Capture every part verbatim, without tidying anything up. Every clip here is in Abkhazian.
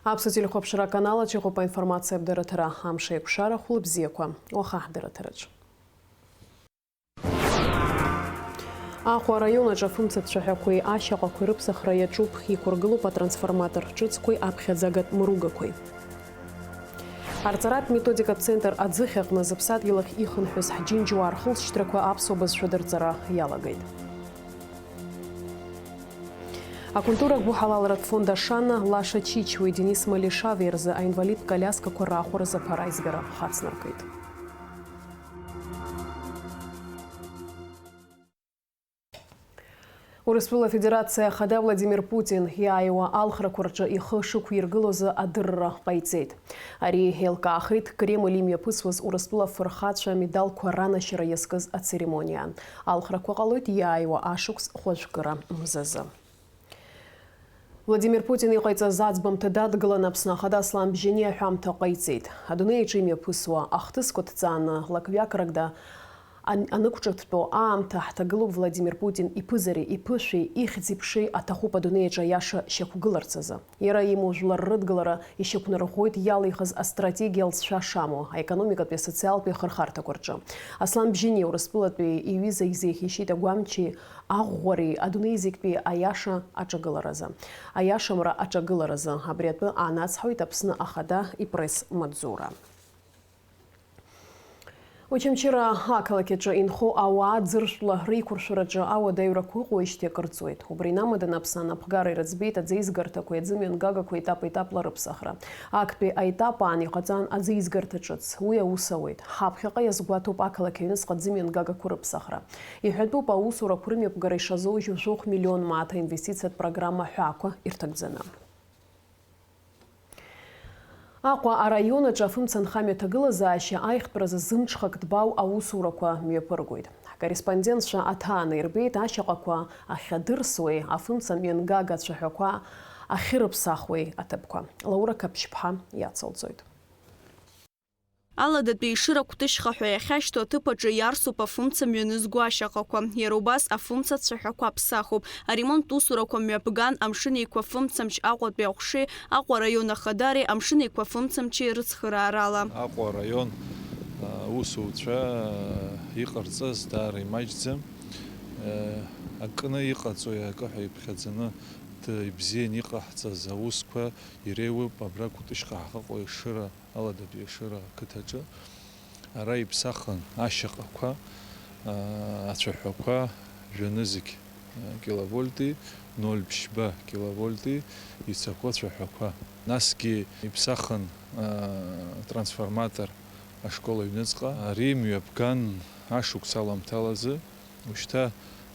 Аԥсуа телехәаԥшра аканал аҿы иҟоуп аинформациатә дырраҭара. Амш еиқәшара, хәлыбзиақәа. Уаха ҳдырраҭараҿы. Аҟәа араион аҿы афымцатә цәаҳәақәеи ашьаҟақәеи рыԥсахра иаҿуп, иқәыргылоуп атрансформатор ҿыцқәеи аԥхьаӡагатә мыругақәеи. Арҵаратә методикатә центр аӡыхь аҟны зыԥсадгьыл ахь ихынҳәыз ҳџьынџьуаа рхылҵшьҭрақәа аԥсуа бызшәа дырҵара иалагеит. Акультура гәыҳалалратә фонд Ашана Лаша Чичуеи Денис Малишави рзы аинвалидтә колиаскақәа раахәаразы аԥара аизгара хацнаркит. Урыстәыла Афедерациа Ахада Владимир Путин иааиуа алхрақәа рҿы ихы шықәиргылоз адырра ҟаиҵеит. Ари еилкаахеит Кремль имҩаԥысуаз Урыстәыла афырхацәа амедалқәа ранашьара иазкыз ацеремониа. Алхрақәа ҟалоит иааиуа ашықәс хәажәкыра мзазы. Владимир Путин иҟаиҵаз аӡбамҭа дадгылан Аԥсны Ахада Аслан Бжьаниа аҳәамҭа ҟаиҵеит. Адунеи аҿы имҩаԥысуа, ахҭысқәа ҭҵааны, лакҩакракда ан-, анықәҿырҭтәу аамҭа ҳҭагылоуп Владимир Путин иԥызареи, иԥышәеи, ихьӡи-ԥшеи аҭахуп адунеи аҿы аиаша шьақәгыларц азы. Иара имоу жәлар рыдгылара ишьақәнарӷәӷәоит иалихыз астратегиа лҵшәа шамоу, аекономикатәи асоциалтәи ахырхарҭақәа рҿы. Аслан Бжьаниа Урыстәылатәи иҩыза изеиӷьеишьеит агәамчи аӷәӷәареи адунеи зегьтәи аиаша аҿагыларазы, аиашамра аҿагыларазы. Абри атәы аанацҳауеит Аԥсны Ахада ипресс-маҵзура. Очамчыра ақалақь аҿы инхо ауаа ӡыршәла реиқәыршәараҿы ауадаҩрақәа ыҟоуижьҭеи акыр ҵуеит. Убри инамаданы Аԥсны анапхгара ирыӡбеит аӡеизгарҭақәеи аӡымҩангагақәеи етап-етапла рыԥсахра. Актәи аетап аан иҟаҵан аӡеизгарҭа ҿыц. Уи аус ауеит. Ҳаԥхьаҟа иазгәаҭоуп ақалақь аҩныҵҟа аӡымҩангагақәа рыԥсахра. Иҳәатәуп аусурақәа рымҩаԥгара ишазоужьу жәохә миллион мааҭ аинвестициатә программа ҳәаақәа ирҭагӡаны. Аҟәа араион аҿы афымца нхамҩа аҭагылазаашьа аиӷьтәразы зымҽхак ҭбаау аусурақәа мҩаԥыргоит. Ҳкорреспондентцәа аҭааны ирбеит ашьаҟақәа ахьадырсуеи, афымца мҩангага ацәаҳәақәа ахьырыԥсахуеи аҭыԥқәа. Лаура Қаԥшьԥҳа иацылҵоит. Аладатәи Ешыра Қәҭышьха ҳәа иахьашьҭоу аҭыԥ аҿы иарсуп афымца мҩанызго ашьаҟақәа. Иара убас афымца цәаҳәақәа ԥсахуп. Аремонттә усурақәа мҩаԥган, Амшын Еиқәа фымцамч Аҟәатәи аҟәшеи Аҟәа араион ахадареи Амшын Еиқәа фымцамчи рыцхыраарала. Аҟәа араион, а, усуцәа, а, иҟарҵаз даара имаҷӡам. А, акны иҟаҵои акы ҳәа иԥхьаӡаны, д-, ибзиан иҟаҳҵаз аусқәа иреиуоуп абра Кәтышьха ҳаҟоу Ешыра, Аладатәи Ешыра ақыҭаҿы. Ара иԥсахын ашьаҟақәа, а, ацәаҳәақәа, жәанызқь, а, киловольти, ноль ԥшьба киловольти ицақәоу ацәаҳәақәа. Насгьы иԥсахын, а, трансформатор ашкол аҩныҵҟа. Ари мҩаԥган ашықәс аламҭалазы, ушьҭа,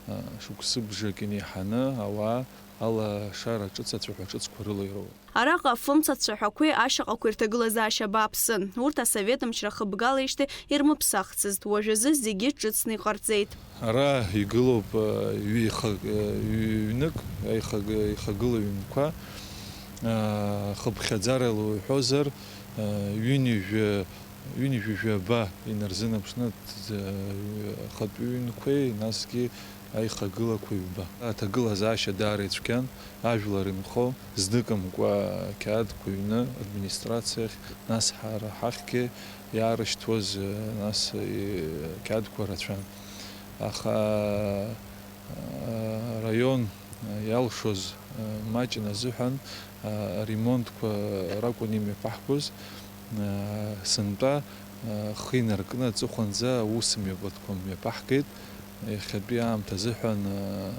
а, шықәсыбжак инеиҳаны ауаа алашара ҿыц, ацәаҳәа ҿыцқәа рыла ироуеит. Араҟа афымца цәаҳәақәеи ашьаҟақәеи рҭагылазаашьа бааԥсын. Урҭ асовет мчра хыбгалеижьҭеи ирмыԥсахцызт, уажәазы зегьы ҿыцны иҟарҵеит. Ара игылоуп, а, ҩ-, ихы-, а, ҩ-, ҩнык, аихаг-, ихагыла ҩнқәа, а, хыԥхьаӡарала уҳәозар, а, ҩынҩажәа, ҩынҩажәи жәаба инарзынаԥшны, т-, ахатә ҩынқәеи, насгьы аихагылақәеи ҩба. Аҭагылазаашьа даара ицәгьан, ажәлар инхо, зныкымкәа ақьаадқәа ҩны администрациахь, нас ҳара ҳахьгьы иаарышьҭуаз, нас, и-, ақьаадқәа рацәан. Аха, а, араион иалшоз, а, маҷын азыҳәан, а, аремонтқәа ракәын имҩаԥаҳгоз. А, сынтәа, а, хы инаркны аҵыхәанӡа аус мҩаԥгатәқәа мҩаԥаҳгеит. Иахьатәи аамҭа азыҳәан, а,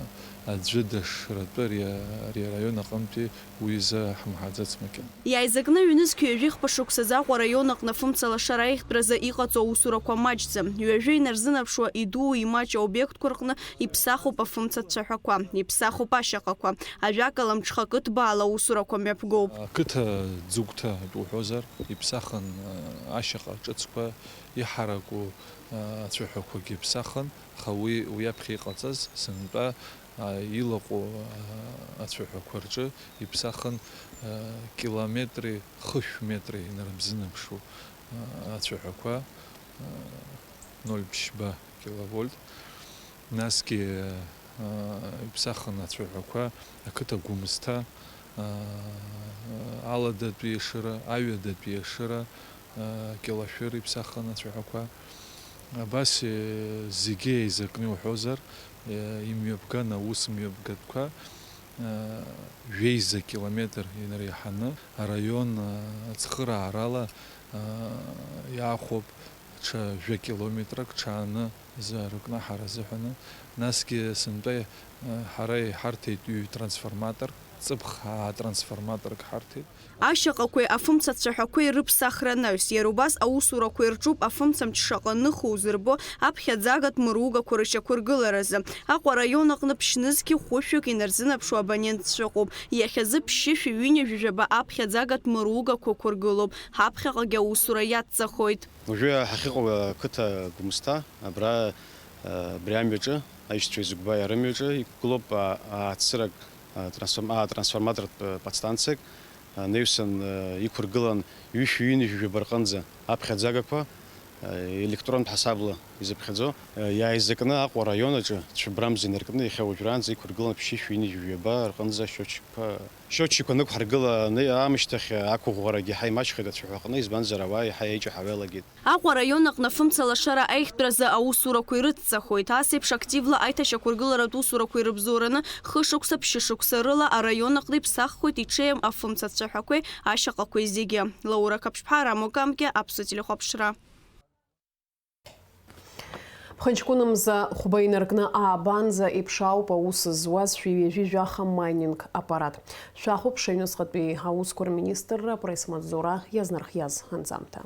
аӡәы дашратәы ари, ари араион аҟынтәи уи изы ҳмаҳаӡац макьана. Иааизакны ҩнызқь ҩажәи хԥа шықәсазы Аҟәа араион аҟны афымца лашара аиӷьтәразы иҟаҵоу аусурақәа маҷӡам. Ҩажәа инарзынаԥшуа идуу имаҷу аобиектқәа рҟны иԥсахуп афымца цәаҳәақәа, иԥсахуп ашьаҟақәа. Ажәакала, мҽхакы ҭбаала аусурақәа мҩаԥгоуп. Ақыҭа ӡыгәҭа атәы уҳәозар, иԥсахын, а, ашьаҟа ҿыцқәа, иҳараку, а, ацәаҳәақәагьы ԥсахын, аха уи, уи аԥхьа иҟаҵаз сынтәа а, илаҟәу, а, ацәаҳәақәа рҿы иԥсахын, а, километри хышә метри инарзынаԥшу, а, ацәаҳәақәа, а, ноль ԥшьба киловольт. Насгьы, а, иԥсахын ацәаҳәақәа ақыҭа Гәымсҭа, а, Аладатәи ашыра, аҩадатәи ашыра, а, Кьалашәыр иԥсахын ацәаҳәақәа. Абас, э, зегьы еизакны иуҳәозар, э, имҩаԥган аус мҩаԥгатәқәа, э, жәеиза километр инареиҳаны араион, э, ацхыраарала, э, иаахәоуп ҽа жәа километрак ҽааны зы рыкнаҳара азыҳәаны. Насгьы сынтәа, э, ҳара иҳарҭеит ҩ-трансформатор, ҵыԥх аа трансформаторк ҳарҭеит. Ашьаҟақәеи афымца цәаҳәақәеи рыԥсахра анаҩс, иара убас аусурақәа ирҿуп афымцамч шаҟа ныху узырбо аԥхьаӡагатә мыругақәа рышьақәыргыларазы. Аҟәа араион аҟны ԥшьнызқьи хәышәҩык инарзынаԥшуа абонентцәа ыҟоуп. Иахьазы ԥшьышәи ҩынҩажәи жәаба аԥхьаӡагатә мыругақәа ықәыргылоуп. Ҳаԥхьаҟагьы аусура иацҵахоит. Уажәы ҳахьыҟоу ақыҭа Гәымсҭа, абра, абри амҩаҿы, аишьцәа изыгәбаиа рымҩаҿы иқәгылоуп, а, аацырак, а, трансформ-, а, трансформатортә, а, подстанциак, а, наҩсан, а, иқәыргылан ҩышәи ҩынҩажәи жәаба рҟынӡа аԥхьаӡагақәа, а, електронтә ҳасабла изыԥхьаӡо, а, иааизакны Аҟәа араион аҿы цәыббрамза инаркны иахьа уажәраанӡа иқәыргылан ԥшьышәи ҩынҩажәи жәаба рҟынӡа счетчикқәа. Счетчикқәа нықәҳаргыланы аамышьҭахь ақәыӷәӷәарагьы еиҳа имаҷхеит ацәаҳәа аҟны, избанзар, ауаа еиҳа еиҷаҳауа иалагеит. Аҟәа араион аҟны афымца лашара аихтәразы аусурақәа ирыцҵахоит. Ас еиԥш активла аиҭашьақәыргыларатә усурақәа ирыбзоураны хышықәса, ԥшьышықәса рыла араион аҟны иԥсаххоит иҽеим афымца цәаҳәақәеи ашьаҟақәеи зегьы. Лаура Қаԥшьԥҳа, Рамо Камкьа, Аԥсуа телехәаԥшра. Ԥхынҷкәынымза хәба инаркны аабанӡа еиԥш ауп аус зуаз шәи ҩажәи жәаха майнинг аппарат. Шәахәаԥш аҩныҵҟатәи аусқәа рминистрра апресс-маҵзура иазнархиаз анҵамҭа.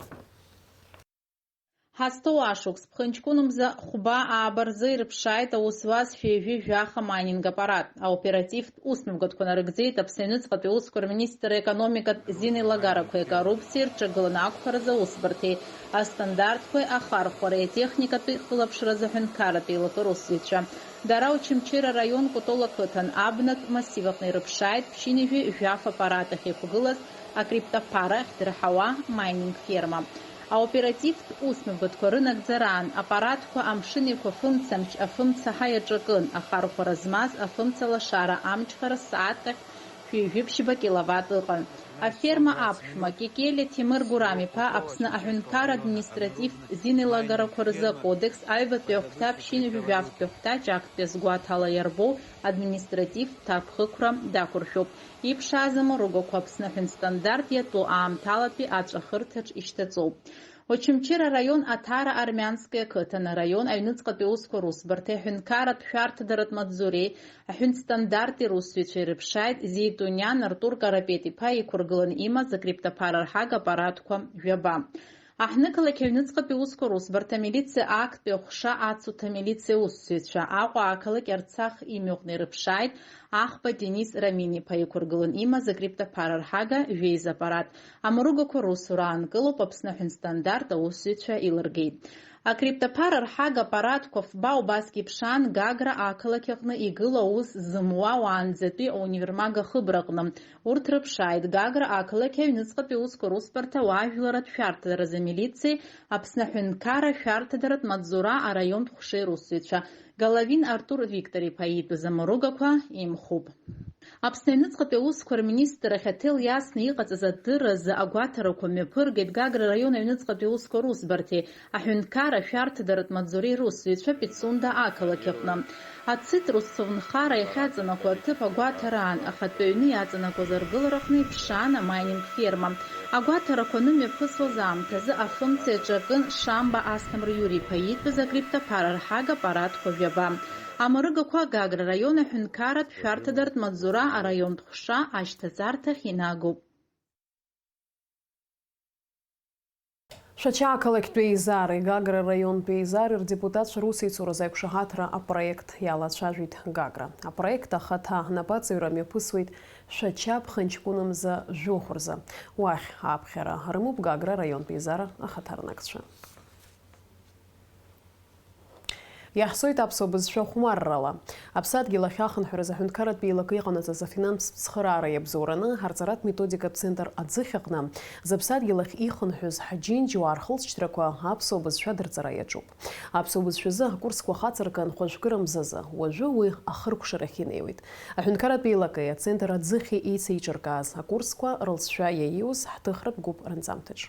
Ҳазҭоу ашықәс, ԥхынҷкәынымза хәба ааба рзы ирыԥшааит аус зуаз шәи ҩажәи жәаха майнинг аппарат. Аоперативтә усмҩаԥгатәқәа нарыгӡеит Аԥсны аҩныҵҟатәи аусқәа рминистр аекономикатә зинеилагарақәеи акоррупциеи рҿагыланы ақәԥаразы аусбарҭеи астандартқәеи ахархәареи атехникатәи хылаԥшразы аҳәынҭқарратә еилакы русзуҩцәа. Дара Очамчыра араион Кәтол ақыҭан абнатә массив аҟны ирыԥшааит ԥшьынҩажәи жәаф аппарат ахьеиқәгылаз акриптоԥара ахьдырҳауа майнинг ферма. Аоперативтә усмҩаԥгатәқәа рынагӡараан аппаратқәа амшын еиқәа фымцамч афымцаҳа иаҿакын, ахархәара змаз афымца лашара амчхара ссааҭк ахь шәи ҩажәи ԥшьба киловатт ыҟан. Аферма аԥшәма, Кекелиа Ҭемыр Гурам-иԥа, Аԥсны аҳәынҭқарра административтә зинеилагарақәа рзы акодекс аҩбатәи ахәҭа ԥшьынҩажәи жәафтәи ахәҭаҷ актәи азгәаҭала иарбоу административтә ҭакԥхықәра дақәыршәуп. Иԥшааз амыругақәа Аԥсны аҳәынҭстандарт иатәу аамҭалатәи аҵәахырҭаҿ ишьҭаҵоуп. Очамчыра араион Аҭара Армянски ақыҭан араион аҩныҵҟатәи аусқәа русбарҭеи аҳәынҭқарратә шәарҭадаратә маҵзуреи аҳәынҭстандарти русзуҩцәа ирыԥшааит Зеитуниан Артур Карапет-иԥа иқәыргыланы имаз акриптоԥара рҳага аппаратқәа жәаба. Аҳҭнықалақь аҩныҵҟатәи аусқәа русбарҭа, амилициа актәи аҟәша ацуҭа амилициа аусзуҩцәа, Аҟәа ақалақь Арцах имҩаҟны ирыԥшааит Ахба Денис Рамин-иԥа иқәыргылан имаз акриптоԥара рҳага жәеиза аппарат. Амыругақәа русура аанкылоуп Аԥсны аҳәынҭстандарт аусзуҩцәа илыргеит. Акриптоԥара рҳага аппаратқәа фба убасгьы иԥшаан Гагра ақалақь аҟны игылоу аус зымуа уаанӡатәи аунивермаг ахыбраҟны. Урҭ рыԥшааит Гагра ақалақь аҩныҵҟатәи аусқәа русбарҭа ауаажәларратә шәарҭадаразы амилициеи Аԥсны аҳәынҭқарра ашәарҭадаратә маҵзура араионтә ҟәшеи русзуҩцәа. Головин Артур Виктор-иԥа иитәыз амыругақәа еимхуп. Аԥсны аҩныҵҟатәи аусқәа рминистрра ахь аҭел иасны иҟаҵаз адырразы агәаҭарақәа мҩаԥыргеит Гагра араион аҩныҵҟатәи аусқәа русбарҭеи аҳәынҭқарра ашәарҭадаратә маҵзуреи русзуҩцәа Пицунда ақалақь аҟны. Ацитрус совнхара иахьаҵанакуа аҭыԥ агәаҭараан, ахатәы аҩны иаҵанакуаз аргылараҟны иԥшаан амайнинг ферма. Агәаҭарақәа анымҩаԥысуаз аамҭазы афымца иаҿакын Шамба Асҭамыр Иури-иԥа иитәыз акриптоԥара рҳага аппаратқәа жәаба. Амарыгақәа Гагра араион аҳәынҭқарратә шәарҭадаратә маҵзура араионтә ҟәша ашьҭаҵарҭахь инагоуп. Шәача ақалақьтәи еизареи Гагра раионтәи еизареи рдепутатцәа русеицуразы аиқәшаҳаҭра апроект иалацәажәеит Гагра. Апроект ахаҭа анапаҵаҩра мҩаԥысуеит Шәача ԥхынҷкәынымза жәохә рзы. Уахь аԥхьара рымоуп Гагра раионтә еизара ахаҭарнакцәа. Иаҳзоит аԥсуа бызшәа хәмаррала. Аԥсадгьыл ахь ахынҳәразы аҳәынҭқарратә еилакы иҟанаҵаз афинанстә цхыраара иабзоураны, арҵаратә методикатә центр аӡыхь аҟны, зыԥсадгьыл ахь ихынҳәыз ҳџьынџьуаа рхылҵшьҭрақәа аԥсуа бызшәа дырҵара иаҿуп. Аԥсуа бызшәазы акурсқәа хаҵаркын хәажәкыра мзазы, уажәы уи ахыркәшарахь инеиуеит. Аҳәынҭқарратә еилакеи ацентр аӡыхьи еицеиҿыркааз акурсқәа рылҵшәа иаиуз ҳҭыхратә гәыԥ ранҵамҭаҿ.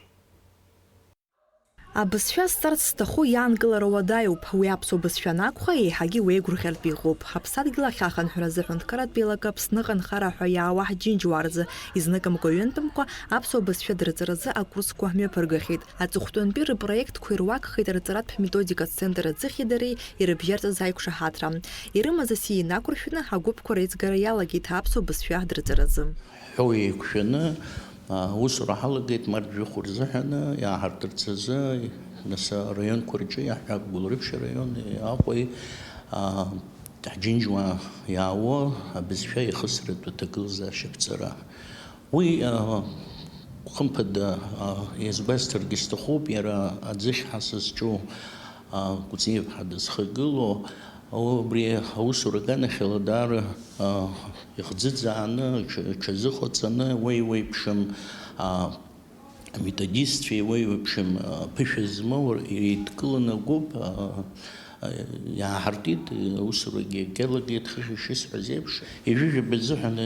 Абызшәа зҵарц зҭаху иаанкылара уадаҩуп, уи аԥсуа бызшәа анакәха, еиҳагьы уеигәырӷьартә иҟоуп. Аԥсадгьыл ахь ахынҳәразы аҳәынҭқарратә еилакы Аԥсныҟа анхара ҳәа иаауа ҳџьынџьуаа рзы изныкымкәа ҩынтәымкәа аԥсуа бызшәа дырҵаразы акурсқәа мҩаԥыргахьеит. Аҵыхәтәантәи рпроектқәа ируакхеит арҵаратә методикатә центр аӡыхьи дареи ирыбжьарҵаз аиқәшаҳаҭра. Ирымаз асиа инақәыршәаны, агәыԥқәа реизгара иалагеит аԥсуа бызшәа дырҵаразы. Ҳәоу еиқәшәаны, а, аусура ҳалагеит март жәохә рзыҳәаны, иааҳартырц азы, нас араионқәа рҿы иаҳҳәап, Гәылрыԥшь араион, Аҟәеи, а, ҳџьынџьуаа иаауа абызшәа ихысратәы аҭагылазаашьа аԥҵара. Уи, а, хымԥада, а, иазгәасҭаргьы сҭахуп, иара аӡыхь ҳасас ҿу, а, Кәыҵниаԥҳа дызхагылоу, убри аусура аганахьала даара, а, ихӡыӡааны, ҽа-, ҽазыҟаҵаны, уеиуеиԥшым, а, аметодистцәеи уеиуеиԥшым, а, ԥышәа змоу еидкыланы агәыԥ, а, а, иааҳартит, аусурагьы иалагеит, хыхь ишысҳәаз еиԥш. Ҩажәижәаба азыҳәан,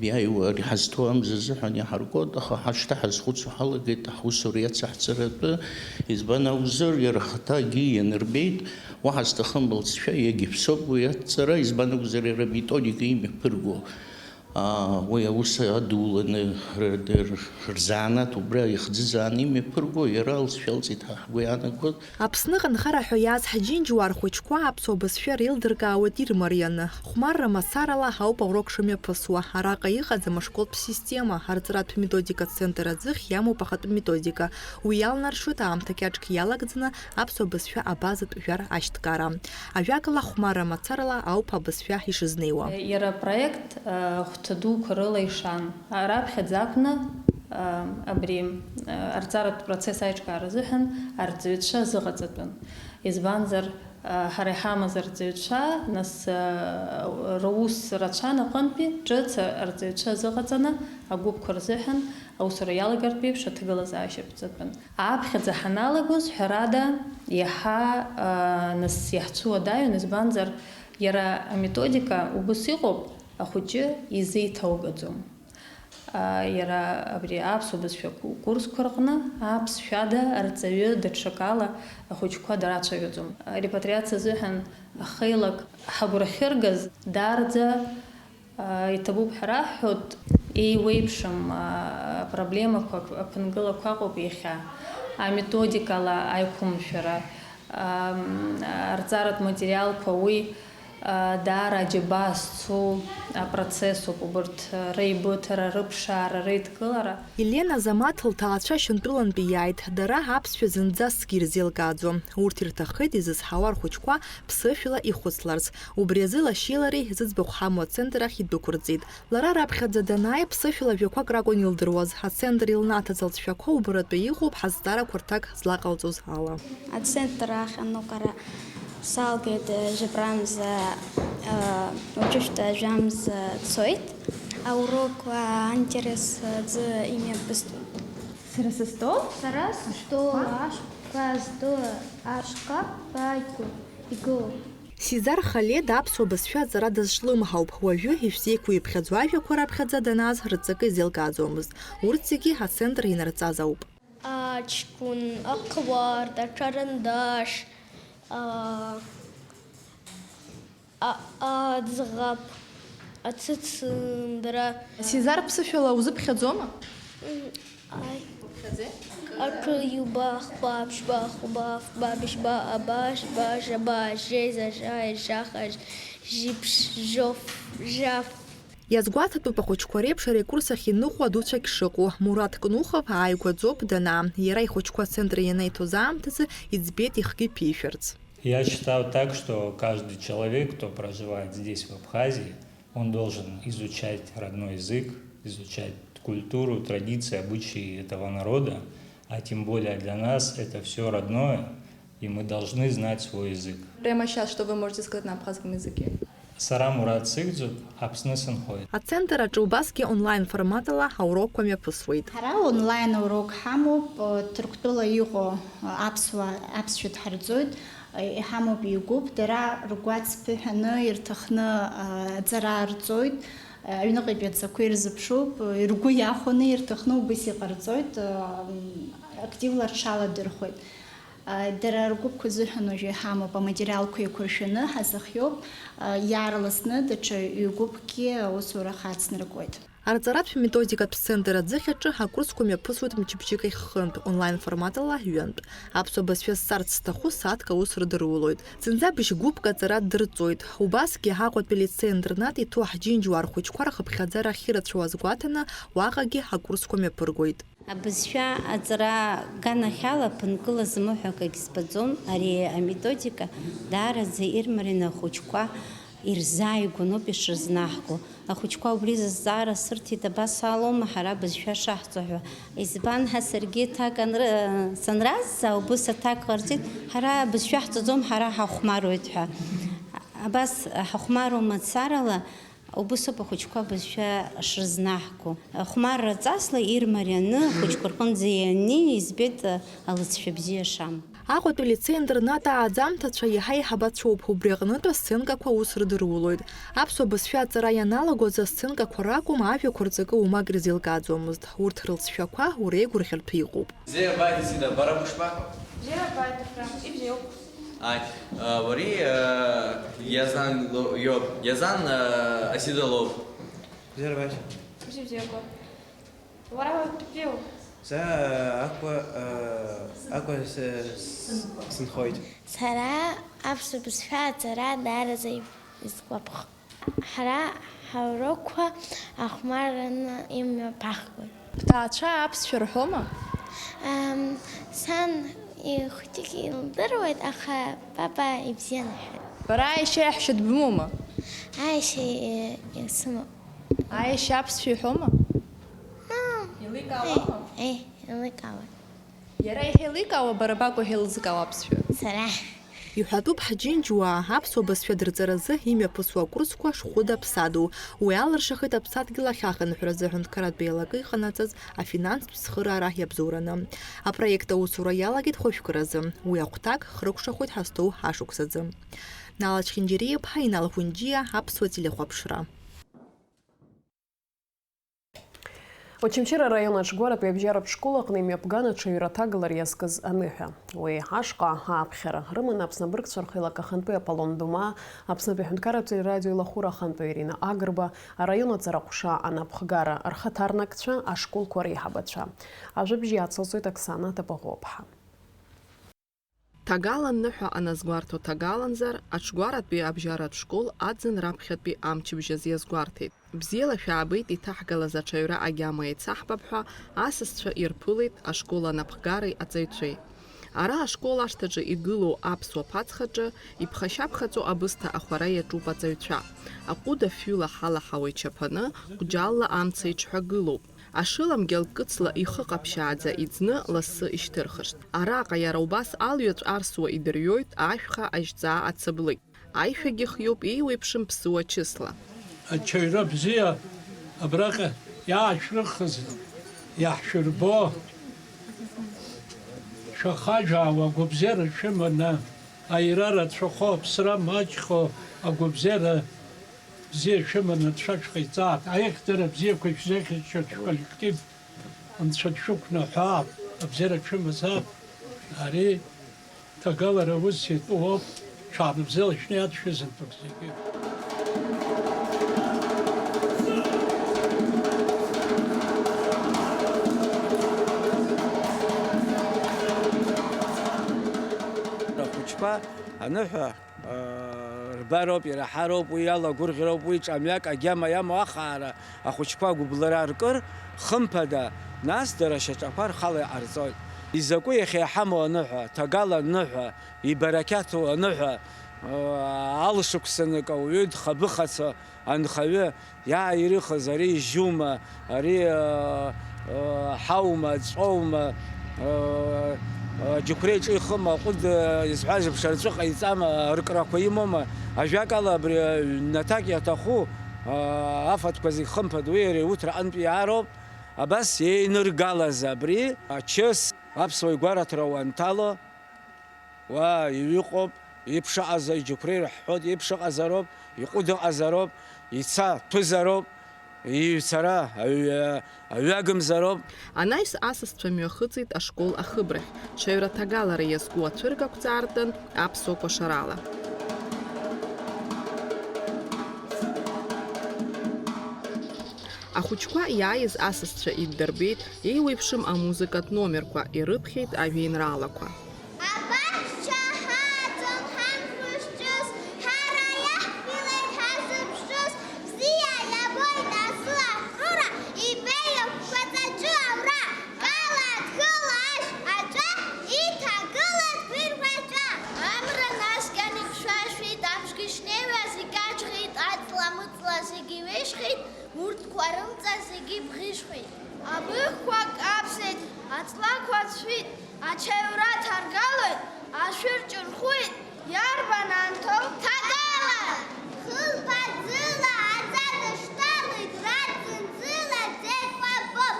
иааиуа ари ҳазҭоу амза азыҳәан иаҳаркуеит, аха ҳа шьҭа ҳазхәыцуа ҳалагеит, ҳусура иацаҳҵаратәы, избан акәзар, иара ахаҭагьы ианырбеит, уаҳа зҭахым лҵшәа иагьыԥсоуп уи аҭҵара, избан акәзар, иара аметодика имҩаԥырго, аа, уи аус адуланы, р-, р-, рзанааҭ убра ихӡыӡааны имҩаԥырго, иара алҵшәа алҵит ҳәа ҳгәы иаанагоит. Аԥсныҟа анхара ҳәа иааз ҳџьынџьуаа рхәыҷқәа аԥсуа бызшәа реилдыркаауеит ирмарианы. Хәмарра мацарала ауп аурок шымҩаԥысуа. Араҟа иҟаӡам ашколтә система, арҵаратә методикатә центр аӡыхь иамоуп ахатә методика. Уи иалнаршоит аамҭа кьаҿк иалагӡаны аԥсуа бызшәа абазатә жәар ашьҭкаара. Ажәакала, хәмарра мацарала ауп абызшәа ишызнеиуа. Иара апроект, а, хәҭа дуқәа рыла ишан. Раԥхьаӡа акәны, а, абри, а, арҵаратә процесс аиҿкаара азыҳәан арҵаҩцәа азыҟаҵатәын. Избанзар, а, ҳара иҳамаз арҵаҩцәа, нас, а, рус рацәан аҟынтәи, ҿыц арҵаҩцәа азыҟаҵаны агәыԥқәа рзыҳәан аусура иалагартә еиԥш аҭагылазаашьа ԥҵатәын. Аԥхьаӡа ҳаналагоз, ҳәарада, иаҳа, а, нас иаҳцәуадаҩын, избанзар, иара аметодика убыс иҟоуп, ахәыҷы изеиҭаугаӡом. А, иара абри аԥсуа бызшәа ку-, курсқәа рҟны аԥсшәада арҵаҩы даҽакала ахәыҷқәа драцәажәаӡом. Арепатриациа азыҳәан ахеилак ҳагәра ахьыргаз даараӡа, а, иҭабуп ҳәа раҳҳәоит, еиуеиԥшым, а, проблемақәак, аԥынгылақәа ыҟоуп иахьа. Аметодикала аиқәымшәара, ам, арҵаратә материалқәа уи, а, даара аџьабаа зцу апроцессуп, убырҭ реибыҭара, рыԥшаара, реидкылара. Елена Замаҭ лҭаацәа Шьынтәылантәи иааит, дара аԥсшәа зынӡаскгьы ирзеилкааӡом. Урҭ ирҭаххеит изызҳауа рхәыҷқәа ԥсышәала ихәыцларц. Убри азы лашьеи лареи зыӡбахә ҳамоу ацентр ахь идәықәырҵеит. Лара раԥхьаӡа данааи, ԥсышәала жәақәак ракәын илдыруаз. Ацентр илнаҭаз алҵшәақәа убаратәы иҟоуп ҳазҵаарақәа рҭак злаҟалҵоз ала. Ацентр ахь аныҟәара салгеит, э, жәабрамза, э, уажәшьҭа жәамза цоит. Аурок, э, аинтерес аӡы имҩаԥыстәуп. Сара сыстол? Сара сыстол ашҟа, сыстол ашҟа ҳәа игылоуп. Сизар Халед аԥсуа бызшәа аҵара дазҿлымҳауп. Уажәы ишәзеиқәиԥхьаӡо ажәақәа раԥхьаӡа данааз рҵакы изеилкааӡомызт. Урҭ зегьы ацентр инарҵаз ауп. Аҷкәын, аҟәардә, аҽарандаш, а, а, аӡӷаб, ацыцындра. Сизар, ԥсышәала узыԥхьаӡома? М, ааи. Уԥхьаӡеи? Акы, ҩба, хәба, ԥшьба, хәба, фба, быжьба, аба, жьба, жаба, жеиза, жаи, жаха, жьиԥш, жьоф, жьаф. Иазгәаҭатәуп ахәыҷқәа реиԥш арекурс ахь иныҟәо адуцәагь шыҟоу. Мураҭ Кнухов ааигәаӡоуп данаа. Иара ихәыҷқәа ацентр ианеиҭоз аамҭазы иӡбеит ихгьы ԥишәарц. Я считаю так, что каждый человек, кто проживает здесь, в Абхазии, он должен изучать родной язык, изучать культуру, традиции, обычаи этого народа, а тем более для нас это всё родное. И мы должны знать свой язык. Прямо щас, что вы можете сказать на абхазском языке? Сара Мураҭ сыхьӡуп, Аԥсны сынхоит. Ацентр аҿы убасгьы онлайн форматала аурокқәа мҩаԥысуеит. Ҳара онлайн аурок ҳамоуп, Ҭырқәтәыла иҟоу аԥсуаа аԥсшәа дҳарҵоит, иҳамоуп ҩ-гәыԥ, дара ргәаҵԥыҳәаны ирҭахны аҵара рҵоит, аҩныҟатәи адҵақәа ирзыԥшуп, ргәы иахәаны ирҭахны убыс иҟарҵоит, активла рҽаладырхәоит. Дара ргәыԥқәа азыҳәан уажәы иҳамоуп, аматериалқәа еиқәыршәаны ҳазыхиоуп, иаарласны даҽа ҩ-гәыԥкгьы аусура хацнаркуеит. Арҵаратә методикатә центр аӡыхь аҿы акурсқәа мҩаԥысуеит мчыбжьык ахь хынтә, онлайн форматала ҩынтә. Аԥсуа бызшәа зҵарц зҭаху сааҭк аус рыдырулоит. Зынӡа быжь гәыԥк аҵара дырҵоит. Убасгьы Аҟәатәи алицеи-интернат иҭоу ҳџьынџьуаа рхәыҷқәа рхыԥхьаӡара ахьырацәоу азгәаҭаны, уаҟагьы акурсқәа мҩаԥыргоит. Абызшәа аҵара аганахьала ԥынкыла змоу ҳәа акагь збаӡом. Ари аметодика даараӡа ирмарианы ахәыҷқәа ирзааигәаноуп ишрызнаҳго. Ахәыҷқәа убри зызҵаара сырҭеит, абас алоума ҳара абызшәа шаҳҵо ҳәа. Избан ҳәа саргьы аҭак анры-, санразҵаа, убыс аҭак ҟарҵеит, ҳара абызшәа ҳҵаӡом, ҳара ҳахәмаруеит ҳәа. Абас ҳахәмаруа мацарала, Убысоуп ахәыҷқәа абызшәа шрызнаҳго. Хәмарра ҵасла ирмарианы, ахәыҷқәа рҟынӡа ианнеи, избеит алыҵшәа бзиа шамоу. Аҟәатәи алицеи-интернат ааӡамҭацәа иаҳа-иаҳа бацәоуп, убри аҟнытә асценкақәа аус рыдырулоит. Аԥсуа бызшәа аҵара ианалагоз асценкақәа ракәым, ажәақәа рҵакы уамак ирзеилкааӡомызт. Урҭ рылҵшәақәа уреигәырӷьартә иҟоуп. Бзиа бааит, Исида, бара бышԥаҟоу? Бзиа бааит, Ефрем, ибзиоуп. Ааи, уареи, Иазан ло-, иоуп. Иазан, Асида лоуп. Бзиара башьа. Бзиа бзиақәа. Уара уаҭәтәиу? Са Аҟәа, Аҟәа с-, с-, сынхоит. Сара аԥсуа бызшәа аҵара даараӡа исгәаԥхоит. Ҳара ҳаурокқәа ахәмарраны имҩаԥаҳгоит. Бҭаацәа аԥсшәа рҳәома? Ам, сан ихәыҷык илдыруеит, аха баба ибзианы иҳәоит. Бара аиашьа иаҳәшьа дбымоума? Аиашьа, э, исымоуп. Аиашьа аԥсшәа иҳәома? Ам, Еиликаауама? Э, э, еиликаауеит. Иара иахьеиликаауа, бара бакәу иахьеилзыкаауа аԥсшәа? Сара. Иҳәатәуп ҳџьынџьуаа аԥсуа бызшәа дырҵаразы имҩаԥысуа акурсқәа шхәыда-ԥсадоу. Уи алыршахеит аԥсадгьыл ахь ахынҳәразы аҳәынҭқарратә еилакы иҟанаҵаз афинанстә цхыраара иабзоураны. Апроект аусура иалагеит хәажәкыразы. Уи ахәҭак хрыкәшахоит ҳазҭоу ашықәсазы. Нала Чхинџьариа-иԥҳа, Инал Ҳәынџьиа, Аԥсуа телехәаԥшра. Очамчыра араион аҿгәаратәи абжьаратә школ аҟны имҩаԥган аҽаҩра аҭагалара иазкыз аныҳәа. Уи ашҟа ааԥхьара рыманы Аԥсны абыргцәа рхеилак ахантәаҩы Аполлон Думаа, Аԥснытәи аҳәынҭқарратә телерадио илахәыра ахантәаҩы Ирина Агрба, араион аҵара ҟәша анапхгара рхаҭарнакцәа, ашколқәа реиҳабацәа. Ажәабжь иацылҵоит Оксана Тапаӷәыаԥҳа. Ҭагалан ныҳәа аназгәарҭо ҭагаланзар, аҽгәаратәи абжьаратә школ аӡын раԥхьатәи амчыбжь азы иазгәарҭеит. Бзиала шәаабеит, иҭаҳгалаз аҽаҩра агьама еицаҳбап ҳәа асасцәа ирԥылеит ашкол анапхгареи аҵаҩцәеи. Ара ашкол ашҭаҿы игылоу аԥсуа ԥацхаҿы иԥхашьаԥхаҵо абысҭа ахәара иаҿуп аҵаҩцәа. Аҟәыд афҩыла ҳалаҳауа ичаԥаны, ҟәџьалла амца иҽҳәагылоуп. Ашыламгьал кыцла ихы ҟаԥшьааӡа иӡны лассы ишьҭырхышт. Араҟа иара убас алҩаҵә арсуа идырҩоит ашәха ажьҵаа ацаблыкь. Аишәагьы хиоуп еиуеиԥшым ԥсыуа чысла. Аҽаҩра бзиа абраҟа иаашәрыхыз иаҳшәырбо, шәахажәаауа агәабзиара шәыманы, аира рацәахо, аԥсра маҷхо агәабзиара бзиа шәыманы анцәа шәҟаиҵааит. Аиӷьдара бзиақәа шәзеиӷьасшьоит шәколлектив. Анцәа дшәықәнаҳәаап, абзиара дшәымазаап. Ари ҭагалара ус иатәу ауп, шәаарыбзиала шәнеи адшәызынтәык зегьы. Ахәыҷқәа аныҳәа Рбароуп, ираҳароуп, уи иалагәырӷьароуп, уи ҿамҩак агьама иамоу ахаара ахәыҷқәа агәыблра ркыр, хымԥада, нас дара шьаҿақәа рхала иҟарҵоит. Изакәи иахьа иҳамоу аныҳәа, ҭагалан ныҳәа, ибарақьаҭу аныҳәа, алшықәсанык ауаҩы дхабыхацо анхаҩы, Иааирыхыз ари жьума, ари, ыы, ыы, ҳаума, ҵәоума, ыы, Џьықәреи иҿы ихым аҟәыд, изҳәаз еиԥш, рҵәы ҟаиҵама, рыкрақәа имоума? Ажәакала, абри аҩнаҭак иаҭаху, афатәқәа зегь хымԥада, уи иара иуҭра аҟынтә иаароуп. Абас еиныргалаз абри ачыс аԥсуа игәараҭара уанҭало, уа иҩыҟоуп, иԥшаҟаза иџьықәреи рҳәҳәоит, иԥшаҟазароуп, иҟәыдыҟазароуп, ица ҭәызароуп. Иҩцара аҩ-, аҩагымзароуп. Анаҩс асасцәа мҩахыҵит ашкол ахыбрахь, ҽаҩра ҭагалара иазку ацәыргақәҵа аартын аԥсуа кәашарала. Ахәыҷқәа иааиз асасцәа иддырбеит, еиуеиԥшым амузыкатә номерқәа, ирыԥхьеит ажәеинраалақәа. Абаҳча ҳаӡом ҳамхәышҿыс, ҳара иаҳԥылеит ҳазыԥшыз, бзиа иабоит азы аҳәура, ибеиоуп шәаҵаҿы аура, кала дгылашь аҿа, иҭагылаз гәырӷьаҵәа. Амра наскьан ихьшәашәеит, амшгьы шнеиуаз икаҷӷеит, аҵла-мыҵла зегьы ҩежьхеит, урҭқәа рымҵа зегьы бӷьыжәхеит. Абыӷьқәа каԥсеит, аҵлақәа ӡәӡәеит, ачаҩра ҭаргалоит, ашәыр ҿырхуеит, иарбан анҭо? Ҭагала! Хылԥа ӡыла аӡа дышҭалоит, раӡын ӡыла ӡеит уабоуп,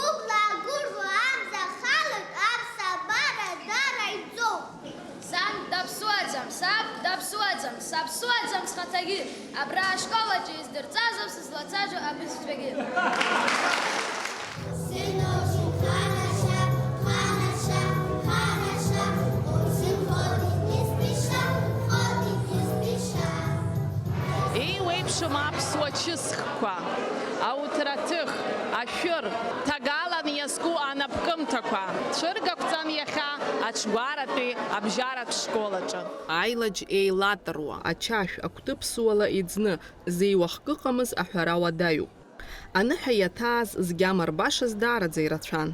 убла агәырӷьо амза халоит, аԥсабара дара иӡоуп. Сан даԥсуаӡам, саб даԥсуаӡам, саԥсуаӡам схаҭагьы, абра ашкол аҿы издырҵазоуп сызлацәажәо абызшәагьы. Всю ночь хороша, хороша, хороша, очень ходит не спеша, ходит не спеша. Еиуеиԥшым аԥсуа чысхқәа, ауҭраҭых, ашәыр, ҭагалан иазку анапкымҭақәа цәыргақәҵан иахьа аҽгәаратәи абжьаратә школ аҿы. Аилаџь еилатыруа, ачашә акәты ԥсуала иӡны, зеиуахк ыҟамыз аҳәара уадаҩуп. Аныҳәа иаҭааз згьама рбашаз даараӡа ирацәан.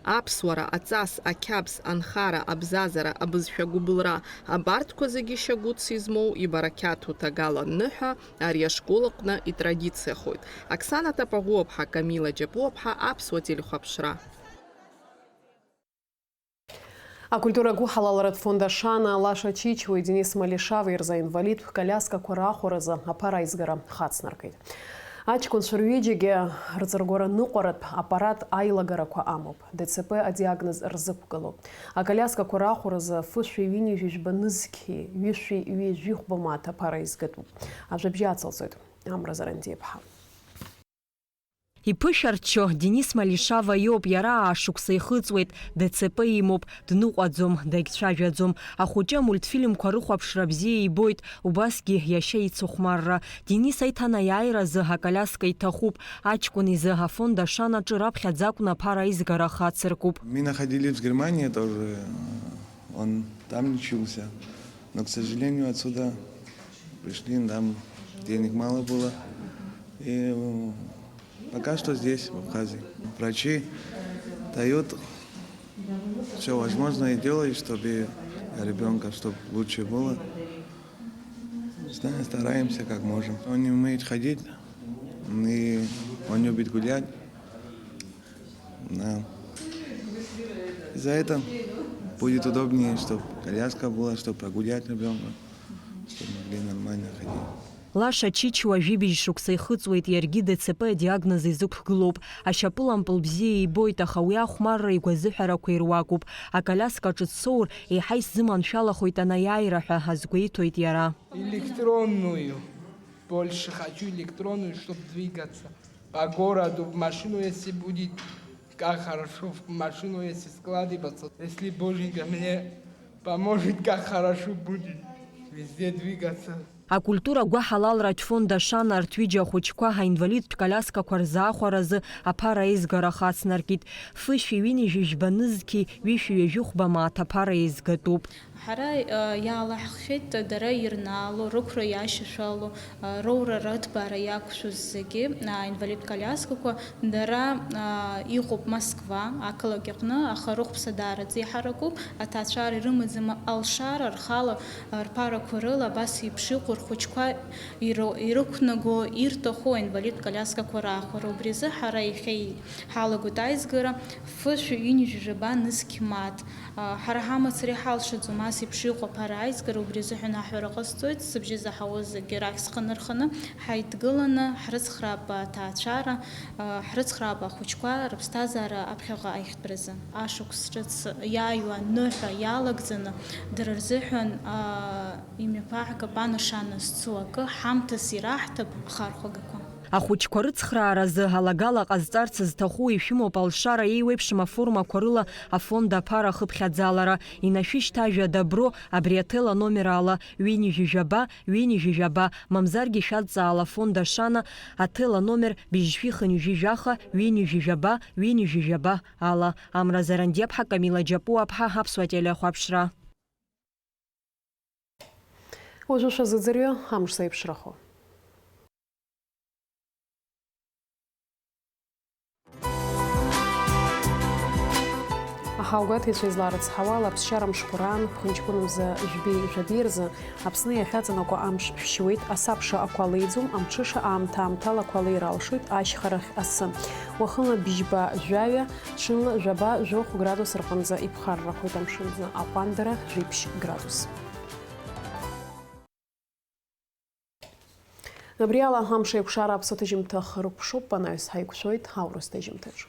Аԥсуара, аҵас, ақьабз, анхара, абзазара, абызшәа гәыбылра, абарҭқәа зегьы шьагәыҭс измоу ибарақьаҭу ҭагалан ныҳәа ари ашкол аҟны итрадициахоит. Оксана Тапаӷәыаԥҳа, Камила Џьапуаԥҳа, Аԥсуа телехәаԥшра. Акультура гәыҳалалратә фонд Ашана Лаша Чичуеи Денис Малишавеи рзы аинвалидтә коляскақәа рахәаразы аԥара аизгара хацнаркит. Аҷкәынцәа рҩыџьагьы рҵаргәара ныҟәаратә аппарат аилагарақәа амоуп, Д Ц П адиагноз рзықәгылоуп. Аколиаскақәа рахәаразы фышәи ҩынҩажәи жәба нызқьи ҩышәи ҩажәи хәба мааҭ аԥара изгатәуп. Ажәабжь ацылҵоит Амра Зарандиаԥҳа. Иԥышәарччо Денис Малишава иоуп, иара аашықәса ихыҵуеит, Д Ц П имоуп, дныҟәаӡом, дагьцәажәаӡом. Ахәыҷы амультфильмқәа рыхәаԥшра бзиа ибоит, убасгьы иашьа ицыхәмарра. Денис аиҭанеиааиразы аколиаска иҭахуп, аҷкәын изы афонд Ашанаҿы раԥхьаӡа акәны аԥара аизгара хацыркуп. Мы находились в Германии тоже, он там лечился. Но, к сожалению, отсюда пришли, нам денег мало было. И, э, пока что здесь, в Абхазии. Врачи дают всё возможное и делают, чтобы ребёнка, чтоб лучше было. Не знаю, стараемся, как можем. Он не умеет ходить, и он любит гулять. Да. Из-за этого будет удобнее, чтоб коляска была, чтоб прогулять ребёнка, чтоб могли нормально ходить. Лаша Чичуа жәибжь шықәса ихыҵуеит, иаргьы Д Ц П адиагноз изықәгылоуп. Ашьапылампыл бзиа ибоит, аха уи ахәмарра игәазыҳәарақәа ируакуп. Аколиаскаҿы дсоур, еиҳа исзыманшәалахоит анеиааира ҳәа азгәеиҭоит иара. Электронную. Больше хочу электронную, чтоб двигаться. По городу в машину, если будет, как хорошо в машину, если складываться. Если Боженька мне поможет, как хорошо будет везде двигаться. Акультура гәаҳалалратә фонд Ашана арҭ ҩыџьа ахәыҷқәа аинвалидтә коляскақәа рзы ахәаразы аԥара аизгара хацнаркит. Фышәи ҩынҩажәи жәба нызқьи ҩышәи ҩажәи хәба мааҭ аԥара еизгатәуп. Ҳара, э, иаалаҳххьеит дара ирнаало, рықәра иашьашәало, э, роура рыҭбаара иақәшәоз зегьы, э, инвалид коляскақәа, дара, э, иҟоуп Москва ақалақь аҟны, аха рыхәԥса даараӡа иҳаракуп, аҭаацәара ирымаӡам алшара, рхала, э, рԥарақәа рыла абас еиԥш иҟоу рхәыҷқәа иры-, ирықәнаго, ирҭаху аинвалид коляскақәа раахәара. Убри азы ҳара иахьа ҳалагоит аизгара, фышә ҩынҩажәи жәаба нызқь мааҭ. Ҳара ҳамацара иҳалшаӡом ас еиԥш иҟоу аԥара аизгара, убри азыҳәан аҳәара ҟасҵоит, сыбжьы заҳауа зегьы рахь схы нарханы, ҳаидгыланы, ҳрыцхраап аҭаацәара, ҳрыцхраап ахәыҷқәа, рыԥсҭазаара аԥхьаҟа аихтәразы. Ашықәс ҿыц иааиуа аныҳәа иалагӡаны, дара рзыҳәан, имҩаԥаагап анашана зцу акы, ҳамҭас ираҳҭап ахархәагақәа. Ахәыҷқәа рыцхрааразы алагала ҟазҵарц зҭаху ишәымоуп алшара еиуеиԥшым аформақәа рыла афонд аԥара ахыԥхьаӡалара, инашәышьҭажәа Добро абри аҭел аномер ала, ҩынҩажәи жәаба, ҩынҩажәи жәаба, мамзаргьы шәадҵаала афонд Ашана, аҭел аномер быжьшәи хынҩажәи жәаха, ҩынҩажәи жәаба, ҩынҩажәи жәаба ала. Амра Зарандиаԥҳа, Камила Џьапуаԥҳа, Аԥсуа телехәаԥшра. Уажәы шәазыӡырҩы амш зеиԥшрахо. Аҳаугәаҭаҩцәа изларыцҳауа ала, аԥсшьара мшқәа раан ԥхынҷкәын мза жәбеи жәабеи рзы Аԥсны иахьаҵанакуа амш шәшьуеит, асабша ақәа леиӡом, амҽыша аамҭа-аамҭала ақәа леир алшоит, ашьхарахь асы. Уахынла бжьба жәаҩа, ҽынла жәаба жәохә градус рҟынӡа иԥхаррахоит, амшын аҟәандара жәиԥшь градус. Абри ала амш еиқәшара аԥсаҭыжьымҭа хыркәшоуп, анаҩс ҳаиқәшәоит аурыс ҭыжьымҭаҿ.